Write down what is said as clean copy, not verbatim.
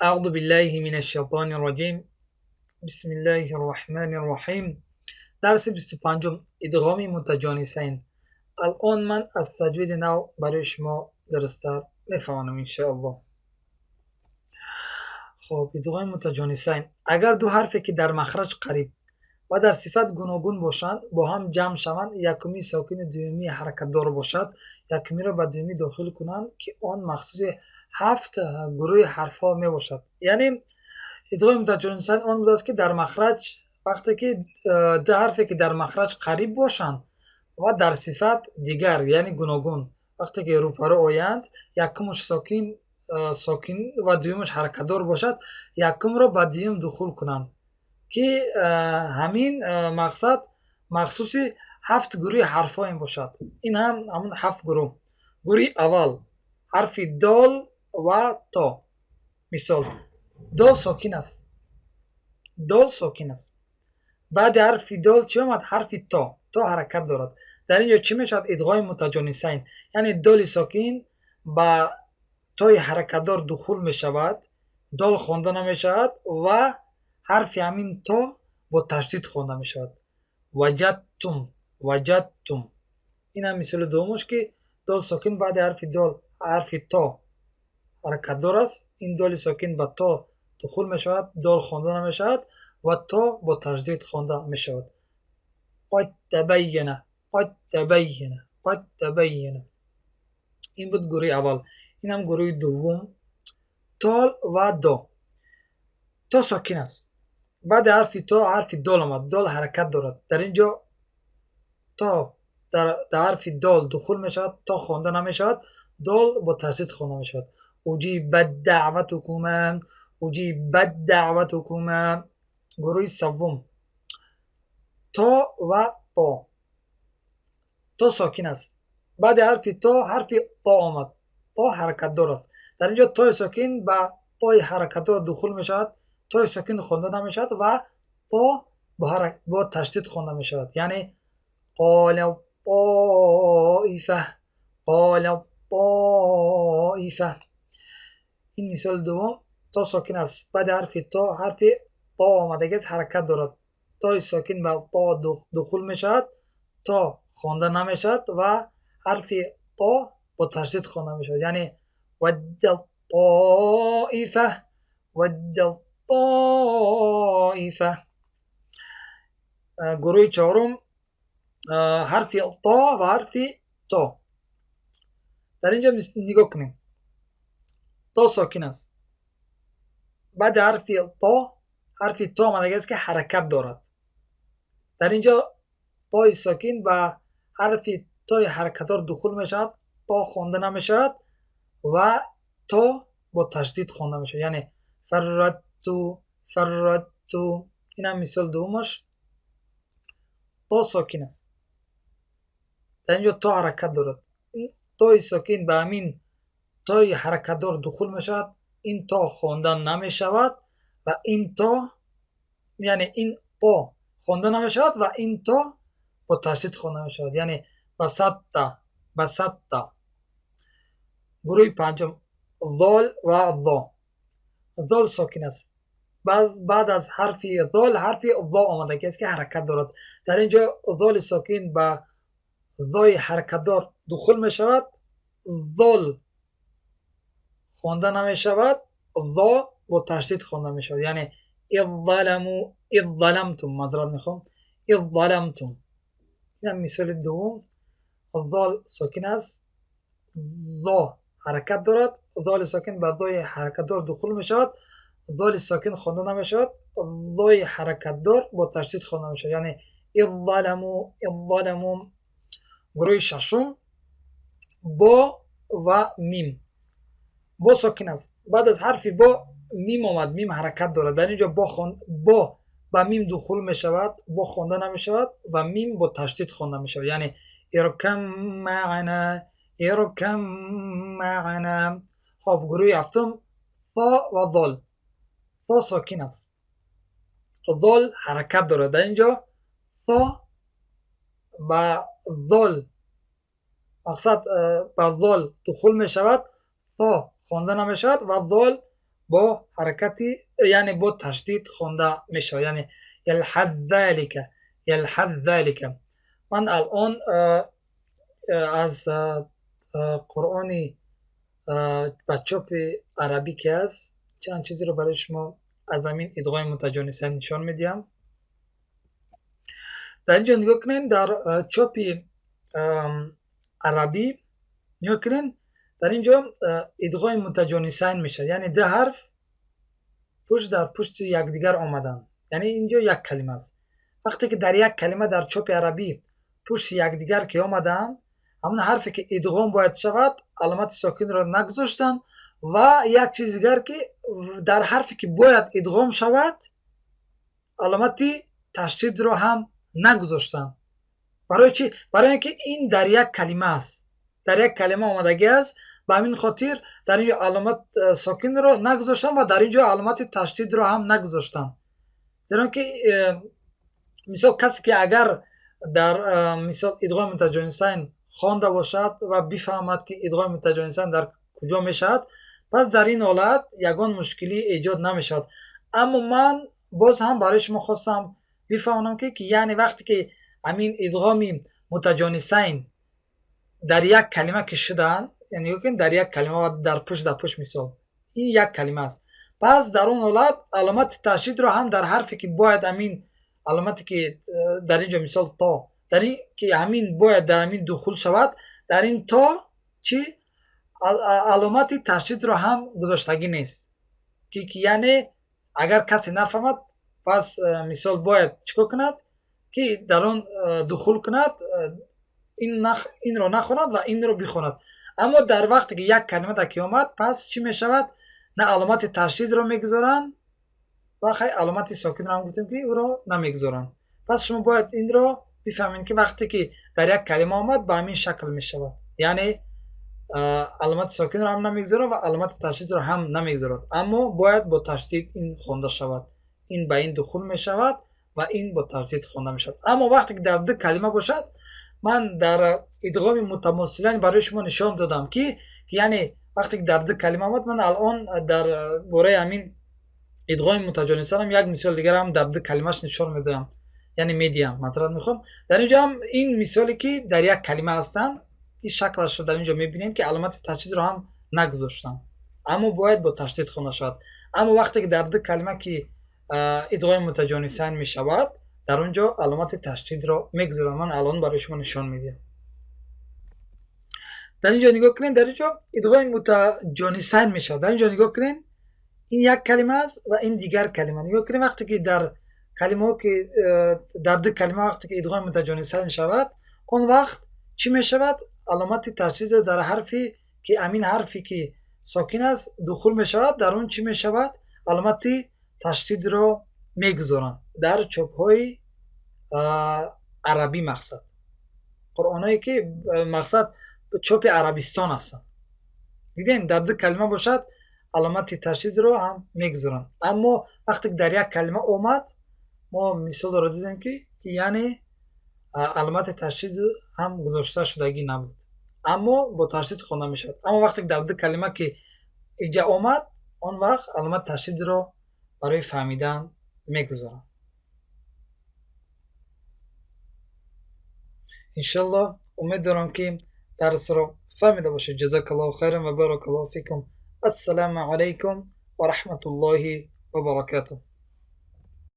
أعوذ بالله من الشیطان الرجیم. بسم الله الرحمن الرحیم. درس 25، ادغام متجانسین. الان من از تجوید نو برای شما درستتر میفهمانم انشاءالله. خب، ادغام متجانسین: اگر دو حرفی که در مخرج قریب و در صفت گوناگون باشند با هم جمع شوند، یکمی ساکن، دومی حرکتدار باشد، یکمی را به دومی داخل کنند که آن مخصوص هفت گروه حرف ها می باشد. یعنی ادغام متجانسین آن بوده است که در مخرج وقتی که دو حرفی که در مخرج قریب باشند و در صفت دیگر، یعنی گوناگون، وقتی که روپرو آیند، یکمش ساکن و دومش حرکتدار باشد، یکم را به دوم دخول کنند که همین مقصد مخصوص هفت گروه حرف ها باشد. این هم همون هفت گروه. گروه اول حرف دال و تا. مثال: دال ساکن است، دال ساکن است. بعد حرف دال چی آمد؟ حرف تا. تا حرکت دارد. در اینجا چی میشود؟ ادغام متجانسین، یعنی دال ساکن با تای حرکتدار دخول می شود، دال خوانده نمی شود و حرف همین تا با تشدید خوانده می شود: وجدتم، وجدتم. این هم مثال دومش که دال ساکن بعد حرف دال حرف تا حرکتدار است. این دال ساکن به تا دخول می شود، دال خوانده نمی شود و تا با تشدید خوانده می شود: قد تبین، قد تبین، قد تبین. این بود گروه اول. این هم گروه دوم، تال و دا. تا ساکن است. بعد حرف تا حرف دال آمد. دال حرکت دارد. در اینجا تا در حرف دال دخول می شود، تا خوانده نمی شود، دال با تشدید خوانده می شود: اجیبت دعوتکما، اجیبت دعوتکما. گروه سوم، تا و طا. تا ساکن است. بعد حرف تا حرف طا آمد. طا حرکت دار است. در اینجا تای ساکن به طای حرکت دار دخول می شود، تای ساکن خوانده نمی شود و طا با تشدید خوانده می شود، یعنی قال طائفه، قال طائفه. این مثال دوم. تا ساکن است. بعد حرف تا حرف طا آمده است، حرکت دارد. تای ساکن به طا دخول می شود، تا خوانده نمی شود و حرف طا با تشدید خوانده می شود، یعنی ود طائفه، ود طائفه. گروه چهارم، حرف طا و حرف تا. در اینجا نگاه کنیم، تا ساکن است. بعد حرف طا حرف تا آمده است که حرکت دارد. در اینجا تای ساکن به حرف تای حرکتدار دخول می شود، تا خوانده نمی شود و تا با تشدید خوانده می شود، یعنی فرت، فرت. این هم مثال دومش. تا ساکن است. در اینجا تا حرکت دارد. تای ساکن به همین تای حرکتدار دخول می شود، این تا خوانده نمی شود و این تا، یعنی این تا خوانده نمی شود و این تا با تشدید خوانده می شود، یعنی بسطت، بسطت. گروه پنجم، ذال و ظا. ذال ساکن است. بعد از حرف ذال حرف ظا آمده که است که حرکت دارد. در اینجا ذال ساکن به ظای حرکت دار دخول می شود، ذال خوانده نمی شود، ظا با تشدید خوانده می شود، یعنی اذ ظلموا، اذ ظلمتم. معذرت میخوام، اذ ظلمتم. این مثال دوم. ذال ساکن است، ظا حرکت دارد. ذال ساکن به ظای حرکت دار دخول می شود، ذال ساکن خوانده نمی شود، ظای حرکت دار با تشدید خوانده می شود، یعنی اذ ظلموا، اذ ظلموا. گروه ششم، با و میم. با ساکن است. بعد از حرف با میم آمد. میم حرکت دارد. در اینجا با به میم دخول می شود، با خوانده نمی شود و میم با تشدید خوانده می شود، یعنی ارکب معنا، ارکب معنا. خب، گروه هفتم، ثا و ذال. ثا ساکن است، ذال حرکت دارد. در اینجا ثا به ذال، مقصد به ذال دخول می شود، ثا خوانده نمی شود و ذال бо ҳаракати, яъне бо ташдид хонда мешавад, яъне ялҳаз залика, ялҳаз залика. Ман алон аз Қуръони ба чопи арабӣ ки аст чанд чизеро барои шумо аз ҳамин идғоми мутаҷонисайн нишон медиҳам. Дар инҷо нигоҳ кунед, дар чопи арабӣ нигоҳ кунед, дар инҷо идғоми мутаҷонисайн мешавад, яъне ду ҳарф пушт дар пушти якдигар омаданд, яъне инҷо як калима аст. Вақте ки дар як калима дар чопи арабӣ пушти якдигар ки омадаанд, ҳамон ҳарфе ки идғом бояд шавад аломати сокинро нагузоштанд ва як чизи дигар ки дар ҳарфе ки бояд идғом шавад аломати ташдидро ҳам нагузоштанд. Барои чӣ? Барои ин ки ин дар як калима аст, дар як калима омадагӣ аст. Ба ҳамин хотир дар инҷо аломат сокинро нагузоштанд ва дар инҷо аломати ташдидро ҳам нагузоштанд. Зеро ки мисол касе ки агар дар мисол идғоми мутаҷонисайн хонда бошад ва бифаҳмад ки идғоми мутаҷонисайн дар куҷо мешавад, пас дар ин ҳолат ягон мушкилӣ эҷод намешавад. Аммо ман боз ҳам барои шумо хостам бифаҳмонам ки яъне вақте ки ҳамин идғоми мутаҷонисайн дар як калима ки шудаанд, яъне нигоҳ кунед, дар як калима ва дар пушт дар пушт, мисол ин як калима аст, пас дар он ҳолат аломати ташдидро ҳам дар ҳарфе ки бояд ҳамин аломате ки дар инҷо мисол то дар ин ки ҳамин бояд дар ҳамин духул шавад, дар ин то чӣ аломати ташдидро ҳам гузоштагӣ нест, ки яъне агар касе нафаҳмад, пас мисол бояд чӣ кор кунад ки дар он духул кунад, инро нахонад ва инро бихонад. Аммо дар вақте ки як калима дар ки омад, пас чӣ мешавад? На аломати ташдидро мегузоранд ва хай аломати сокинро ҳам гуфтем ки ӯро намегузоранд. Пас шумо бояд инро бифаҳмед ки вақте ки дар як калима омад ба ҳамин шакл мешавад, яъне аломати сокинро ҳам намегузорад ва аломати ташдидро ҳам намегузорад, аммо бояд бо ташдид ин хонда шавад, ин ба ин духул мешавад ва ин бо ташдид хонда мешавад. Аммо вақте ки дар ду калима бошад, ман дар идғоми мутамосилайн барои шумо нишон додам ки яъне вақте ки дар ду калима омад, ман алон дар бораи ҳамин идғоми мутаҷонисайн як мисол дигарам дар ду калимаш нишон медоям, яъне медиҳам, масалан мехоҳам дар инҷо ҳам ин мисоле ки дар як калима ҳастанд, ин шаклашро дар инҷо мебинем ки аломати ташдидро ҳам нагузоштам, аммо бояд бо ташдид хонда шавад. Аммо вақте ки дар ду калима ки идғоми мутаҷонисайн мешавад, дар он ҷо аломати ташдидро мегузорам. Ман алон барои шумо нишон медиҳам. Дар инҷо нигоҳ кунед, дар инҷо идғоми мутаҷонисайн мешавад. Дар инҷо нигоҳ кунед, ин як калима аст ва ин дигар калима. Нигоҳ кунед, вақте ки дар калимаҳо ки дар ду калима вақте ки идғоми мутаҷонисайн шавад, он вақт чӣ мешавад? Аломати ташдидро дар ҳарфе ки ҳамин ҳарфе ки сокин аст духул мешавад, дар он чӣ мешавад? Аломати ташдидро мегузоранд дар чопҳои арабӣ, мақсад қуръонҳое ки мақсад чопи арабистон ҳастанд. Дидем, дар ду калима бошад аломати ташдидро ҳам мегузоранд, аммо вақте ки дар як калима омад, мо мисолро дидем ки яъне аломати ташдид ҳам гузошта шудагӣ набуд, аммо бо ташдид хонда мешавад. Аммо вақте ки дар ду калима ки инҷа омад, он вақт аломати ташдидро барои фаҳмидан мегузоранд. Иншаллоҳ умед дорам ки дарсро фаҳмида бошед. Ҷазакаллоҳу хайран ва баракаллоҳу фикум. Ассалому алайкум ва раҳматуллоҳи ва баракатуҳ.